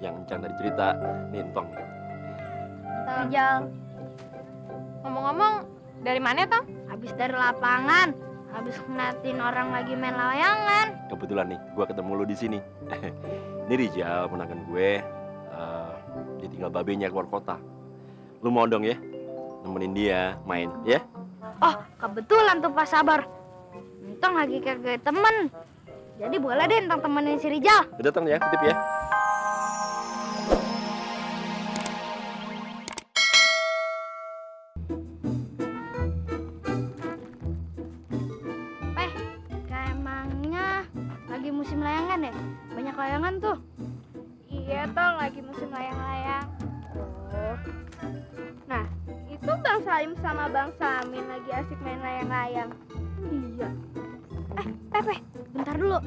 yang encang dari cerita. Nih, Entong. Rijal. Ngomong-ngomong, dari mana, Tong? Habis dari lapangan. Habis ngeliatin orang lagi main layangan. Kebetulan nih, gue ketemu lu di sini. Ini Rijal, ponakan gue. Dia tinggal babenya keluar kota. Lu mau dong ya, nemenin dia main, ya? Oh, kebetulan tuh Pak Sabar. Entong lagi kagak temen. Jadi boleh deh Entong temenin si Rijal. Udah datang ya, titip ya. Emangnya lagi musim layangan ya? Banyak layangan tuh. Iya, Tong, lagi musim layang-layang. Oh. Nah, itu Bang Salim sama Bang Samin lagi asik main layang-layang. Iya. Bentar dulu.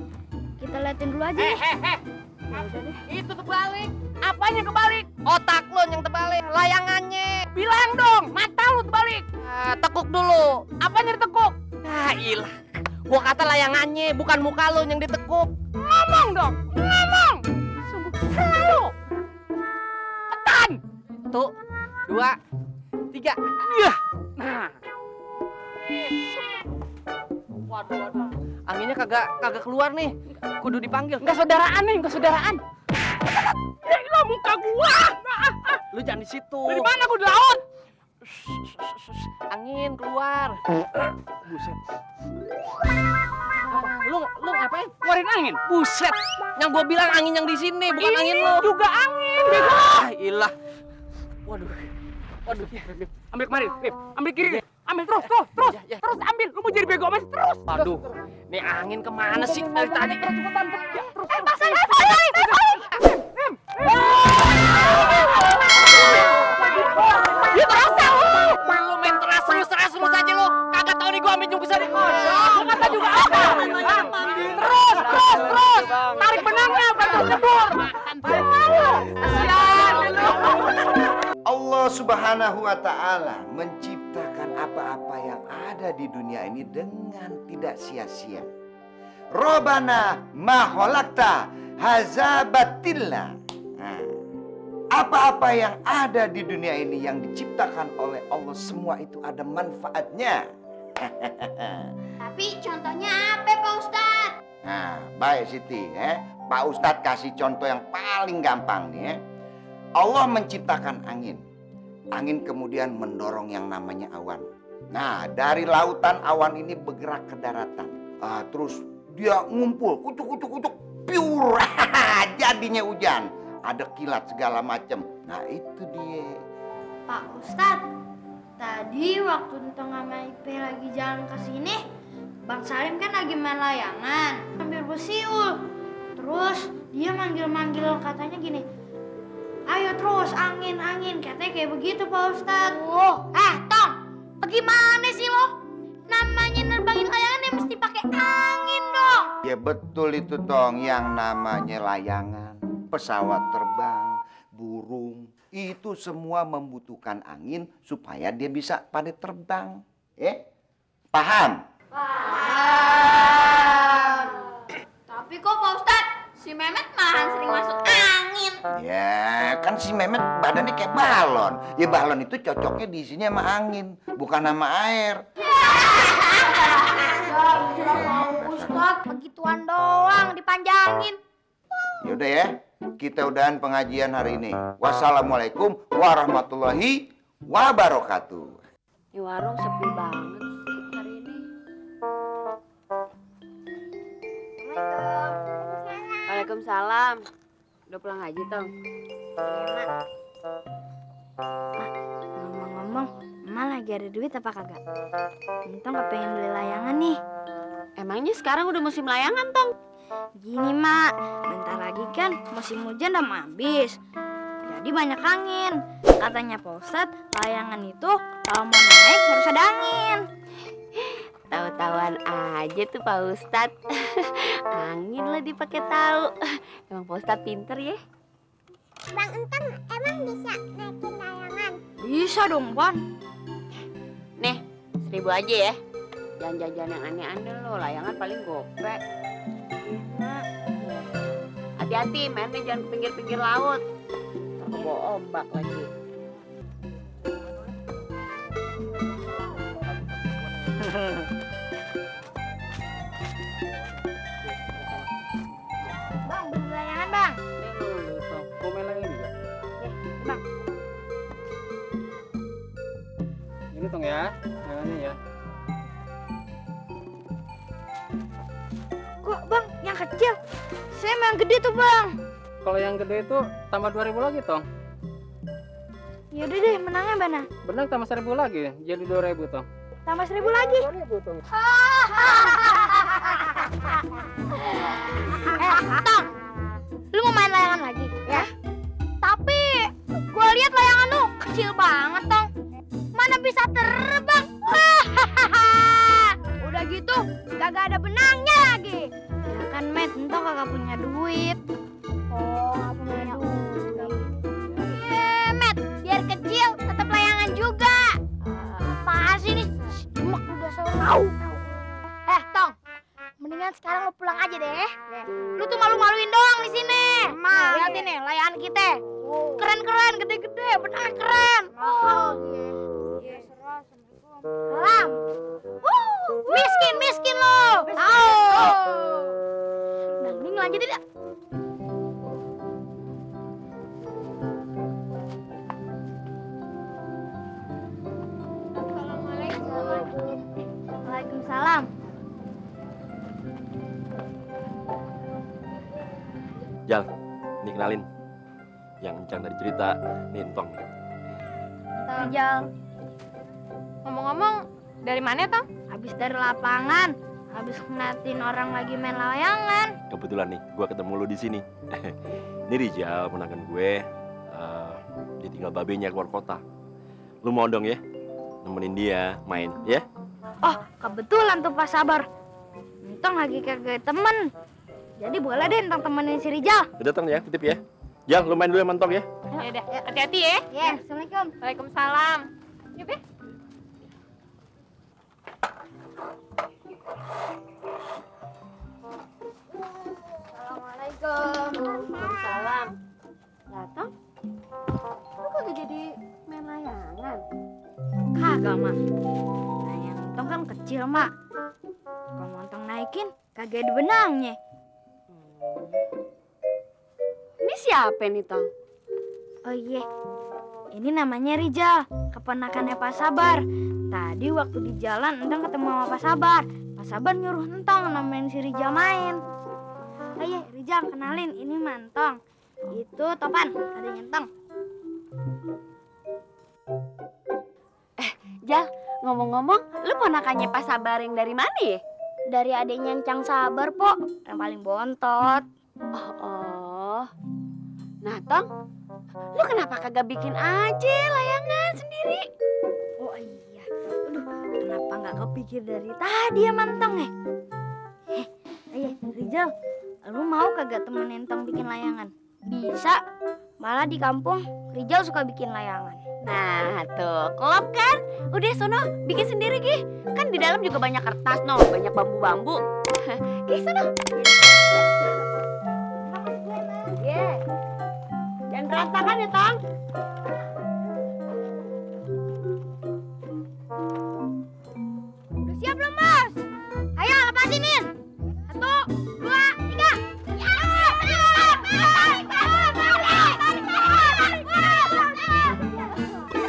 Kita liatin dulu aja ya. Ya udah deh. Itu terbalik. Apanya kebalik? Otak lo yang terbalik. Layangannya. Bilang dong, mata lo terbalik. Tekuk dulu. Apanya ditekuk? Ah, ilah. Gua kata layangannya, bukan muka lo yang ditekuk. Ngomong dong, ngomong. Sungguh selalu. Tekan. 1, 2, 3. Iya. Nah. Waduh. Anginnya kagak keluar nih. Kudu dipanggil. Enggak saudaraan nih, enggak saudaraan. Ya muka gua. Lu jangan di situ. Dari mana gua di laut? Angin keluar. Buset. Lu ngapain? Keluarin angin. Buset. Yang gua bilang angin yang di sini, bukan angin lu. Juga angin, bego. Ilah. Waduh. Ambil kemari, Pip. Ambil kiri. Ambil terus. Terus ambil. Lu mau jadi bego mas terus. Aduh. Nih angin kemana sih dari tadi? Cepetan ya. Terus. Ya terasa lu main teras terus aja lu. Kagak tahu nih gua ambil jungkusan di kodok. Gua kata juga apa? Terus. Tarik benangnya, bantu jebur. Allah Subhanahu wa Ta'ala menciptakan apa-apa yang ada di dunia ini dengan tidak sia-sia. Robana ma khalaqta hadza batilla. Apa-apa yang ada di dunia ini yang diciptakan oleh Allah semua itu ada manfaatnya. Tapi contohnya apa Pak Ustadz? Nah, baik Siti, Pak Ustadz kasih contoh yang paling gampang nih. Allah menciptakan angin. Angin kemudian mendorong yang namanya awan. Nah, dari lautan awan ini bergerak ke daratan. Terus dia ngumpul, kucuk, piur, jadinya hujan. Ada kilat segala macam. Nah, itu dia. Pak Ustadz, tadi waktu Entong sama Ipe lagi jalan ke sini, Bang Salim kan lagi main layangan sambil bersiul. Terus dia manggil-manggil katanya gini, ayo terus angin, katanya kayak begitu Pak Ustadz. Tong, bagaimana sih lo? Namanya nerbangin layangan ya mesti pakai angin dong. Ya betul itu Tong, yang namanya layangan, pesawat terbang, burung, itu semua membutuhkan angin supaya dia bisa pada terbang. Paham? Paham. Tapi kok Pak Ustadz, si Mehmet malahan sering masuk angin. Ya, kan si Mehmet badannya kayak balon. Ya balon itu cocoknya diisinya sama angin, bukan sama air. Pak Ustadz, begituan doang dipanjangin. Yaudah ya, kita udahan pengajian hari ini. Wassalamualaikum warahmatullahi wabarakatuh. Di warung sepi banget sih hari ini. Waalaikumsalam. Udah pulang haji, Tong? Ngomong-ngomong, Emak lagi ada duit apa kagak? Entong kepengen beli layangan nih. Emangnya sekarang udah musim layangan, Tong? Gini Mak, bentar lagi kan musim hujan udah mau habis. Jadi banyak angin. Katanya Pak Ustadz, layangan itu kalau mau naik harus ada angin. Tahu-tahuan aja tuh Pak Ustadz. Angin lah dipakai tahu. Emang Pak Ustadz pinter ya. Bang Entong emang bisa naikin layangan? Bisa dong, Pan. Nih, 1000 aja ya. Jangan jajan yang aneh-aneh lo. Layangan paling gope. Hati-hati, mainnya jangan ke pinggir-pinggir laut. Bawa ombak lagi. Bang, beli layangan bang. Mau main lagi juga? Bang. Ini Tong ya, layangannya ya. Kok bang, yang kecil? Saya mau yang gede tuh bang. Kalau yang gede itu tambah 2.000 lagi Tong. Yaudah deh, menangnya mana? Benang tambah 1.000 lagi, jadi 2.000 Tong. Tambah 1.000 lagi. 2.000 Tong. Tong, lu mau main layangan lagi? Ya. Tapi, gua lihat layangan lu kecil banget, Tong. Mana bisa terbang? Udah gitu, kagak ada benangnya lagi. Ya kan, Met, entong kagak punya duit. Oh, nggak punya duit. Met, biar kecil, tetap layangan juga. Apa sih nih? Emak udah selalu. Tong, mendingan sekarang lu pulang aja deh. Lu tuh malu-maluin doang di sini. Nih, liatin nih layangan kita. Keren-keren, gede-gede, benangnya keren. Salam. Miskin lo. Tahu. Nah, ini lanjutin ya. Assalamualaikum. Waalaikumsalam. Jal, ini kenalin. Yang Encang tadi cerita, nih Entong. Jal, Ngomong-ngomong, dari mana, Tong? habis dari lapangan, habis ngeliatin orang lagi main layangan. Kebetulan nih, gua ketemu lu di sini. Ini Rijal, ponakan gue. Dia tinggal babenya keluar kota. Lu mau dong ya, nemenin dia main, ya? Oh, kebetulan tuh Pak Sabar. Entong lagi kagak temen. Jadi boleh deh Entong temenin si Rijal. Udah Tong ya, titip ya. Jal, lu main dulu ya Mentong ya. Ya udah, hati-hati ya. Ya, Assalamualaikum. Waalaikumsalam. Yuk, Be. Assalamualaikum. Salam. Datang? Lu kagak jadi main layangan? Kagak, Mak. Layang Entong kan kecil, Mak. Kalau Entong naikin, kagak ada benangnya. Ini siapa nih, Tong? Oh iya, ini namanya Rijal, keponakannya Pak Sabar. Tadi waktu di jalan Entong ketemu sama Pak Sabar. Pak Sabar nyuruh Entong nemenin si Rijal main. Oh iya, Rijal kenalin, ini Mantong. Itu Topan, adanya Entong. Jal, ngomong-ngomong, lu ponakannya Pak Sabar yang dari mana ya? Dari adanya Encang Sabar, Po, yang paling bontot. Oh. Nah, Tong, lu kenapa kagak bikin aja layangan sendiri? Oh iya, aduh, kenapa nggak kepikir dari tadi ya Mantong ya? Iya, Rijal, lu mau kagak temenin Entong bikin layangan? Bisa, malah di kampung Rijal suka bikin layangan. Nah, tuh, klop kan? Udah sono, bikin sendiri, Gih. Kan di dalam juga banyak kertas, no, banyak bambu-bambu. Gih, sono. Yeah. Jangan berantakan ya, Tong. Udah siap belum, Bos? Ayo, lepasinin. 1, 2, 3.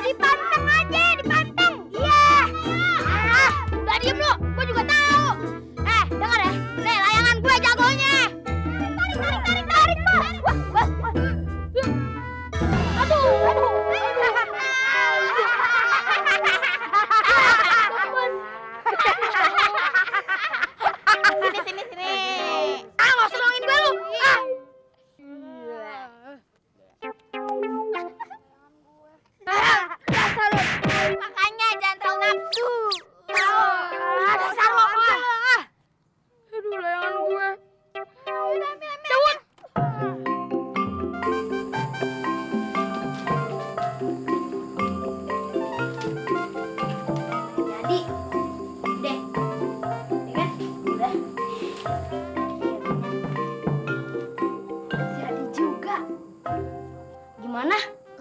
Dipanteng aja, dipanteng. Iya. Udah diem lu, gue juga tahu. Dengar ya, nih layangan gue jagonya. Tarik, Bos. Aduh.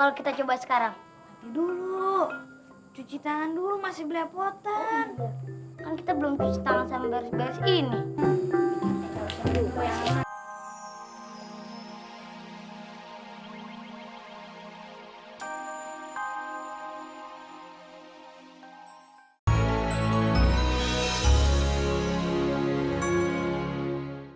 kalau kita coba sekarang? Nanti dulu. Cuci tangan dulu, masih belepotan. Kan kita belum cuci tangan sama beres-beres ini.